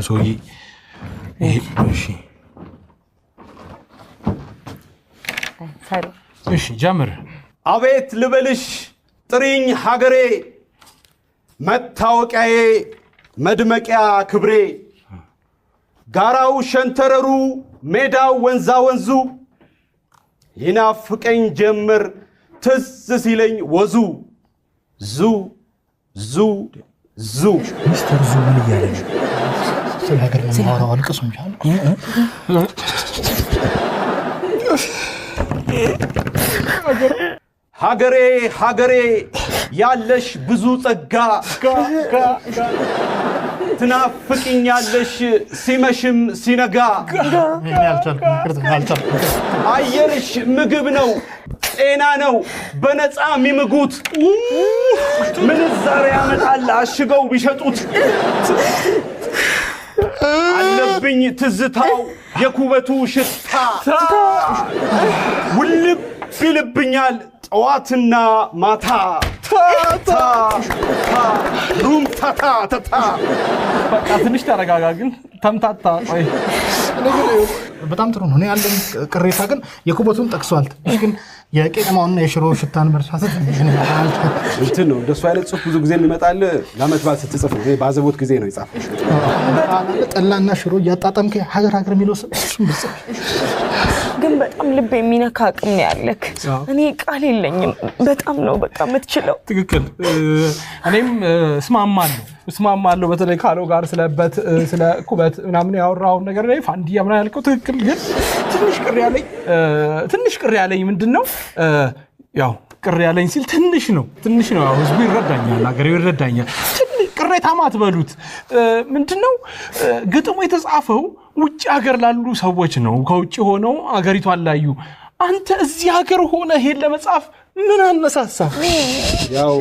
ሰውዬ። እሺ እሺ ጀምር። አቤት ልበልሽ ጥሪኝ ሀገሬ፣ መታወቂያዬ መድመቂያ ክብሬ፣ ጋራው ሸንተረሩ ሜዳው ወንዛ ወንዙ ይናፍቀኝ ጀምር ትዝ ሲለኝ ወዙ ዙ ዙ ዙ። ሚስተር ዙ ምን እያለ ነው? ስለ ሀገር ነው የማወራው። አልቅሱ እንጂ አልቅሱ። ሀገሬ ሀገሬ ያለሽ ብዙ ጸጋ፣ ትናፍቅኛለሽ ሲመሽም ሲነጋ። እኔ አልቻልኩም፣ ይቅርታ አልቻልኩም። አየርሽ ምግብ ነው ጤና ነው በነፃ የሚምጉት፣ ምንዛሬ ያመጣል አሽገው ቢሸጡት። አለብኝ ትዝታው የኩበቱ ሽታ፣ ውልብ ይልብኛል ጠዋትና ማታ። ታ ታ ሩም ታታ ታታ። በቃ ትንሽ ተረጋጋ፣ ግን ተምታታ። ቆይ እኔ ግን በጣም ጥሩ ነው። እኔ ያለኝ ቅሬታ ግን የኩበቱን ጠቅሷል። ትንሽ ግን የቄጠማውና የሽሮ ሽታን መርሳት ትንሽ እኔ አልቻልኩም። እንትን ነው እንደሱ አይነት ጽሁፍ ብዙ ጊዜ የሚመጣል ለዓመት በዓል ስትጽፍ ነው። እኔ ባዘቦት ጊዜ ነው የጻፈው። ጠላና ሽሮ እያጣጠምክ ሀገር ሀገር የሚለው እሱን ብጽፍ ግን በጣም ልብ የሚነካ አቅም ነው ያለክ። እኔ ቃል የለኝም። በጣም ነው በቃ የምትችለው። ትክክል። እኔም እስማማለሁ። በተለይ ካለው ጋር ስለበት ስለ ኩበት ምናምን ያወራውን ነገር ላይ ፋንዲያ ምናምን ያልከው ትክክል። ግን ትንሽ ቅር ያለኝ ምንድን ነው፣ ያው ቅር ያለኝ ሲል ትንሽ ነው ትንሽ ነው። ያው ህዝቡ ይረዳኛል፣ ሀገሬው ይረዳኛል። ትንሽ ቅሬታ ማትበሉት ምንድን ነው፣ ግጥሙ የተጻፈው ውጭ ሀገር ላሉ ሰዎች ነው። ከውጭ ሆነው አገሪቷን ላዩ። አንተ እዚህ ሀገር ሆነ ይሄን ለመጻፍ ምን አነሳሳ? ያው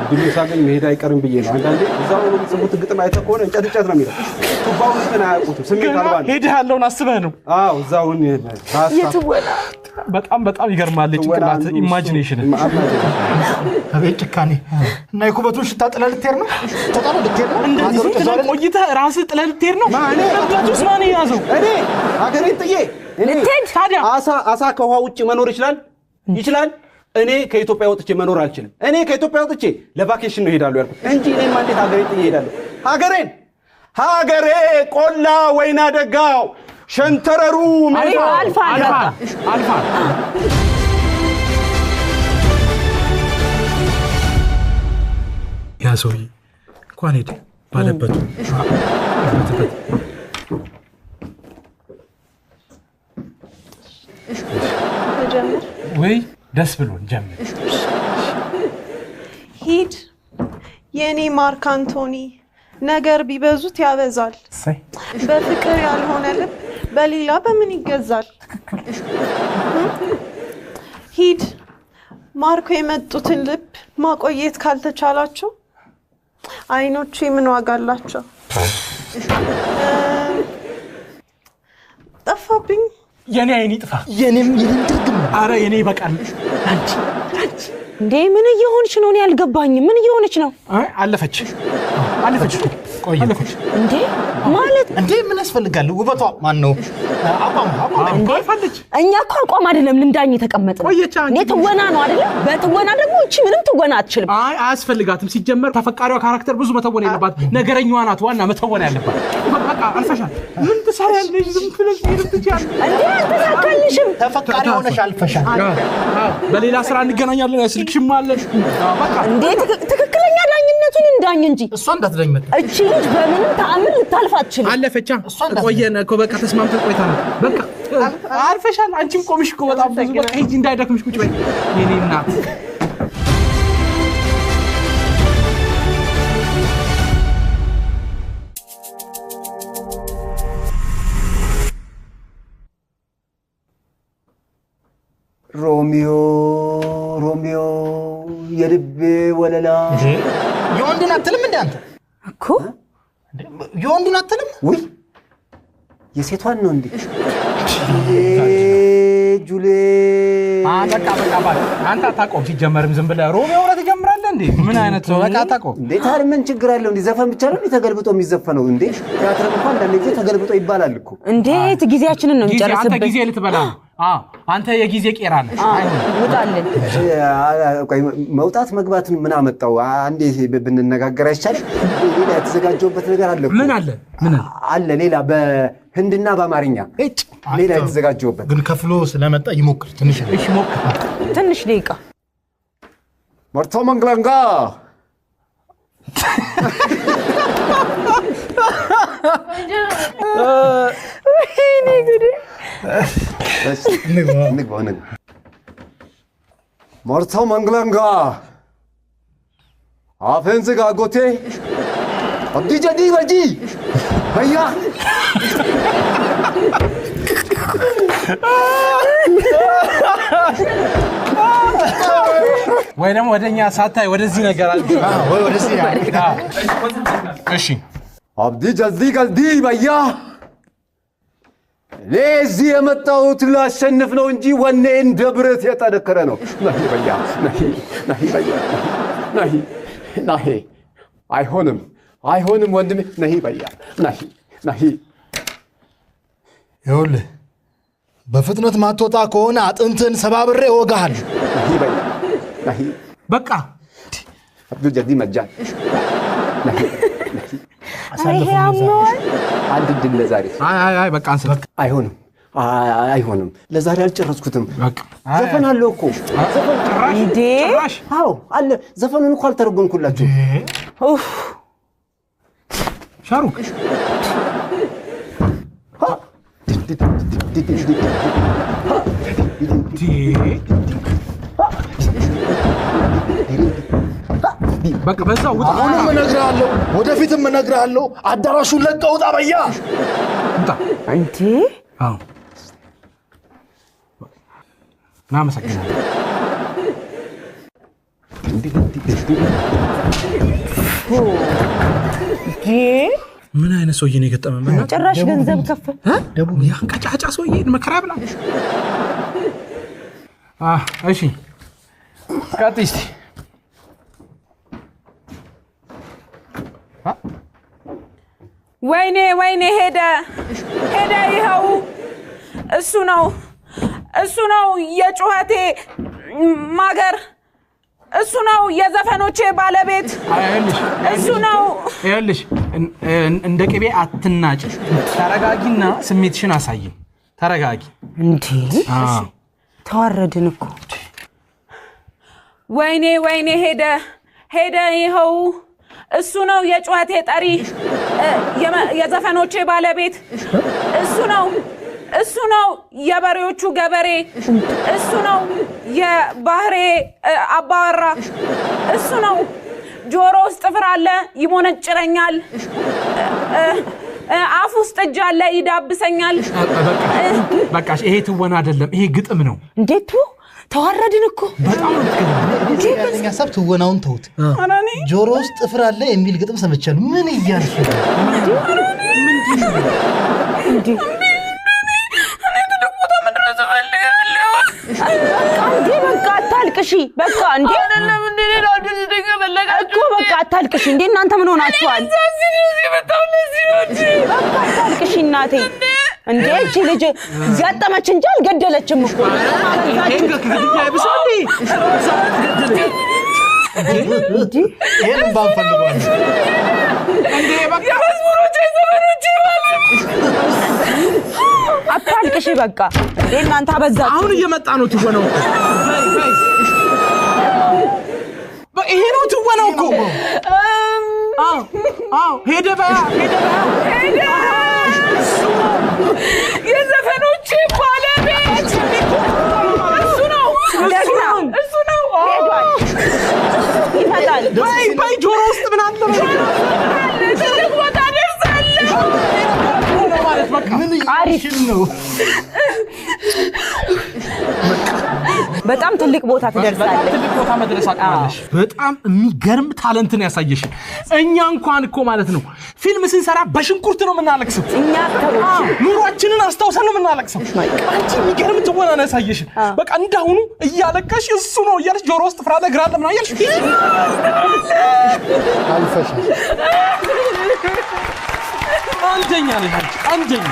እድሉ ሳገኝ መሄድ አይቀርም ብዬ ነው። አንዳንዴ እዛው ነው የሚጽፉት ግጥም አይተህ ከሆነ እንጨት እንጨት ነው የሚለው። ቱባውን እንትን አያውቁትም፣ ስሜት አልባ ነው። ሄደህ ያለውን አስበህ ነው። አዎ እዛውን በሀሳብ የትወና በጣም በጣም ይገርማል። የጭንቅላት imagination። አቤት ጭካኔ! እና የኩበቱን ሽታ ጥለህ ልትሄድ ነው? ተጣለ ልትሄድ ነው? እንደዚህ ሀገሩ ዝም እዛው ብለህ አይደል? ቆይተህ ራስህ ጥለህ ልትሄድ ነው? ማን? ንብረቱስ ማን የያዘው? እኔ ሀገሬን ጥዬ እኔ ታዲያ አሳ ከውሃ ውጭ መኖር ይችላል ይችላል። እኔ ከኢትዮጵያ ወጥቼ መኖር አልችልም። እኔ ከኢትዮጵያ ወጥቼ ለ vacation ነው እሄዳለሁ ያልኩት እንጂ እኔማ እንዴት ሀገሬን ጥዬ እሄዳለሁ? ሀገሬን ሀገሬ ቆላ ወይና ደጋው ሸንተረሩ ሜዳው አልፋ አልፋ አልፋ። ያ ሰውዬ እንኳን ሄደ ባለበቱ ባለበት። ልጀምር። ወይ ደስ ብሎን ጀምር። ሂድ የእኔ ማርክ አንቶኒ፣ ነገር ቢበዙት ያበዛል። እሰይ። በፍቅር ያልሆነ ልብ በሌላ በምን ይገዛል? ሂድ ማርኮ የመጡትን ልብ ማቆየት ካልተቻላቸው አይኖቼ ምን ዋጋ አላቸው? ጠፋብኝ። የኔ አይን ይጥፋ። የኔም የኔም ድርግም ነው። አረ የኔ ይበቃል። አንቺ እንዴ ምን እየሆንች ነው? እኔ አልገባኝም። ምን እየሆነች ነው አይ አለፈች አለፈች ቆየ አለፈች። እንዴ? ማለት እንዴ ምን ያስፈልጋል? ውበቷ ማን ነው? አቋም አቋም እኮ አልፋለች። እኛ እኮ አቋም አይደለም ልንዳኝ የተቀመጥነው። ቆየች አንቺ። እኔ ትወና ነው አይደለም? በትወና ደግሞ እቺ ምንም ትወና አትችልም። አይ አያስፈልጋትም። ሲጀመር ተፈቃሪዋ character ብዙ መተወን የለባት፣ ነገረኛዋ ናት ዋና መተወን ያለባት። በቃ አልፈሻል። ምን ትሰሪያለሽ? ዝም ብለሽ መሄድ ትችያለሽ። እንዴ አልተሳካልሽም። ተፈቃሪ ሆነሽ አልፈሻል። አዎ፣ በሌላ ስራ እንገናኛለን። ስልክሽም አለሽ። አዎ፣ በቃ እንዴ ትክክለኛ ዳኝነቱን እንዳኝ እንጂ እሷ እንዳትዳኝ መጣ። እቺ ልጅ በምንም ተአምር ልታልፍ አትችልም። አለፈቻ። እሷ እንዳትለኝ። ቆየን እኮ በቃ ተስማምተን ቆይተናል። በቃ አልፈሻል። አንቺም ቆምሽ እኮ በጣም ብዙ። በቃ ሂጂ እንዳይደክምሽ ቁጭ በይ የኔ እናት። ሮሚዮ ሮሚዮ የልቤ ወለላ። የወንዱን አትልም እንዴ አንተ? እኮ የወንዱን አትልም? ውይ የሴቷን ነው እንዴ? ጁሌ ጁሌ በቃ በቃ በቃ አንተ አታውቀውም። ሲጀመርም ዝም ብለህ ሮሚዮ ብለህ ትጀምራለህ እንዴ? እንዴ? ምን አይነት ሰው በቃ አታውቀውም። እንዴ ታዲያ ምን ችግር አለው? እንዴ ዘፈን ብቻ ነው እንዴ ተገልብጦ የሚዘፈነው? እንዴ ቲያትርም እንኳን አንዳንድ ጊዜ ተገልብጦ ይባላል እኮ። እንዴት ጊዜያችንን ነው ጊዜ አንተ የሚጨርስብን? ጊዜ ልትበላ ነው። አዎ አንተ የጊዜ ቄራ ነህ። አይሆንም። ውጣልን። ቆይ መውጣት መግባትን ምን አመጣው? አንዴ ብንነጋገር አይቻልም? ሌላ የተዘጋጀውበት ነገር አለ እኮ። ምን አለ? ምን አለ? አለ ሌላ በህንድና በአማርኛ ሌላ የተዘጋጀውበት። ግን ከፍሎ ስለመጣ ይሞክር ትንሽ ነው። እሺ ሞክር። ትንሽ ደቂቃ መርቶ መንግለንጋ እንግባ እንግባ። መርቶ መንግለንጋ አፍህን ዝጋ አጎቴ። አብዲ ጀዲ ወጂ በያ ወይ ደግሞ ወደኛ ሳታይ ወደዚህ ነገር አለ። ወይ ወደዚህ እሺ አብዲ ጀልዲ ገልዲ በያ። እኔ እዚህ የመጣሁት ላሸንፍ ነው እንጂ ወኔ እንደ ብረት የጠነከረ ነው። ናሂ በያ ናሂ ናሂ በያ ናሂ ናሂ አይሆንም አይሆንም ወንድሜ ናሂ በያ ናሂ ናሂ። ይኸውልህ በፍጥነት ማትወጣ ከሆነ አጥንትህን ሰባብሬ እወጋሃለሁ። ናሂ በያ ናሂ በቃ አብዱ ጀልዲ መጃን ናሂ ናሂ። ይሄ ያመዋል። አንድ እድል ለዛሬ። አይ አይ አይ በቃ አንስተ አይሆንም አይሆንም፣ ለዛሬ አልጨረስኩትም። በቃ ዘፈን አለው እኮ ዘፈን። እንዴ ጭራሽ አዎ አለ። ዘፈኑን እኮ አልተረጎምኩላችሁም። ኡፍ ሻሩክ በቃ በዛው ውጣ። አሁንም እነግርሃለሁ፣ ወደፊትም እነግርሃለሁ፣ አዳራሹን ለቀህ ውጣ በያ። ውጣ። እንዴ አዎ እናመሰግናለን። እንዴ ምን አይነት ሰውዬ ነው የገጠመን? በእናትህ ጭራሽ ገንዘብ ከፍ ያን ቀጫጫ ሰውዬ መከራ ብላ። እሺ ቀጥይ እስቲ። ወይኔ ወይኔ ሄደ ሄደ፣ ይኸው እሱ ነው እሱ ነው የጩኸቴ ማገር፣ እሱ ነው የዘፈኖቼ ባለቤት፣ ይኸውልሽ እሱ ነው። ይኸውልሽ እንደ ቅቤ አትናጭ። ተረጋጊና ስሜትሽን አሳይን። ተረጋጊ። እንዴ ተዋረድን እኮ። ወይኔ ወይኔ ሄደ ሄደ፣ ይኸው እሱ ነው የጩኸቴ ጠሪ፣ የዘፈኖቼ ባለቤት፣ እሱ ነው እሱ ነው የበሬዎቹ ገበሬ፣ እሱ ነው የባህሬ አባወራ፣ እሱ ነው ጆሮ ውስጥ ጥፍር አለ ይሞነጭረኛል፣ አፍ ውስጥ እጅ አለ ይዳብሰኛል። በቃ ይሄ ትወና አይደለም፣ ይሄ ግጥም ነው። እንዴቱ ተዋረድን እኮ። በጣም ነው የምትገርመው። ያለኝ ሀሳብ ትወናውን ተውት። ጆሮ ውስጥ ጥፍር አለ የሚል ግጥም ሰምቻለሁ። ምን እያልሽ ነው? እንዴ እንዴ በቃ አታልቅሺ። በቃ እንዴ እኮ በቃ አታልቅሺ። እንዴ እናንተ ምን ሆናችኋል? በቃ አታልቅሺ እናቴ። እንዴ እቺ ልጅ ገጠመች እንጂ አልገደለችም እኮ። ይሄንን ባንፈልገዋለን። አታልቅሺ በቃ። እንዴ እናንተ አበዛችሁ። አሁን እየመጣ ነው ትወናው እኮ። ይሄ ነው ትወናው እኮ። አዎ አዎ፣ ሄደ በያ ሄደ በያ የዘፈኖቼ ባለቤት እሱ ነው እሱ ነው። ሄዷል። ይመጣል። በይ በይ፣ ጆሮ ውስጥ ምን አለ ትልቅ ቦታ ደርሳለሁ። ምን እያልሽ ነው? በጣም ትልቅ ቦታ በጣም ትደርሳለህ። ትልቅ ቦታ መድረስ አቅማለሽ። በጣም የሚገርም talent ን ያሳየሽን። እኛ እንኳን እኮ ማለት ነው ፊልም ስንሰራ በሽንኩርት ነው የምናለቅሰው። እኛ actor ኦች ኑሯችንን አስታውሰን ነው የምናለቅሰው። አንቺ የሚገርም ትወና ነው ያሳየሽን። በቃ እንዳሁኑ እያለቀሽ እሱ ነው እያለሽ ጆሮ ውስጥ ፍራለ ግራ አለ ምናምን እያልሽ አልፈሻል። አንደኛ ነሽ አንቺ፣ አንደኛ።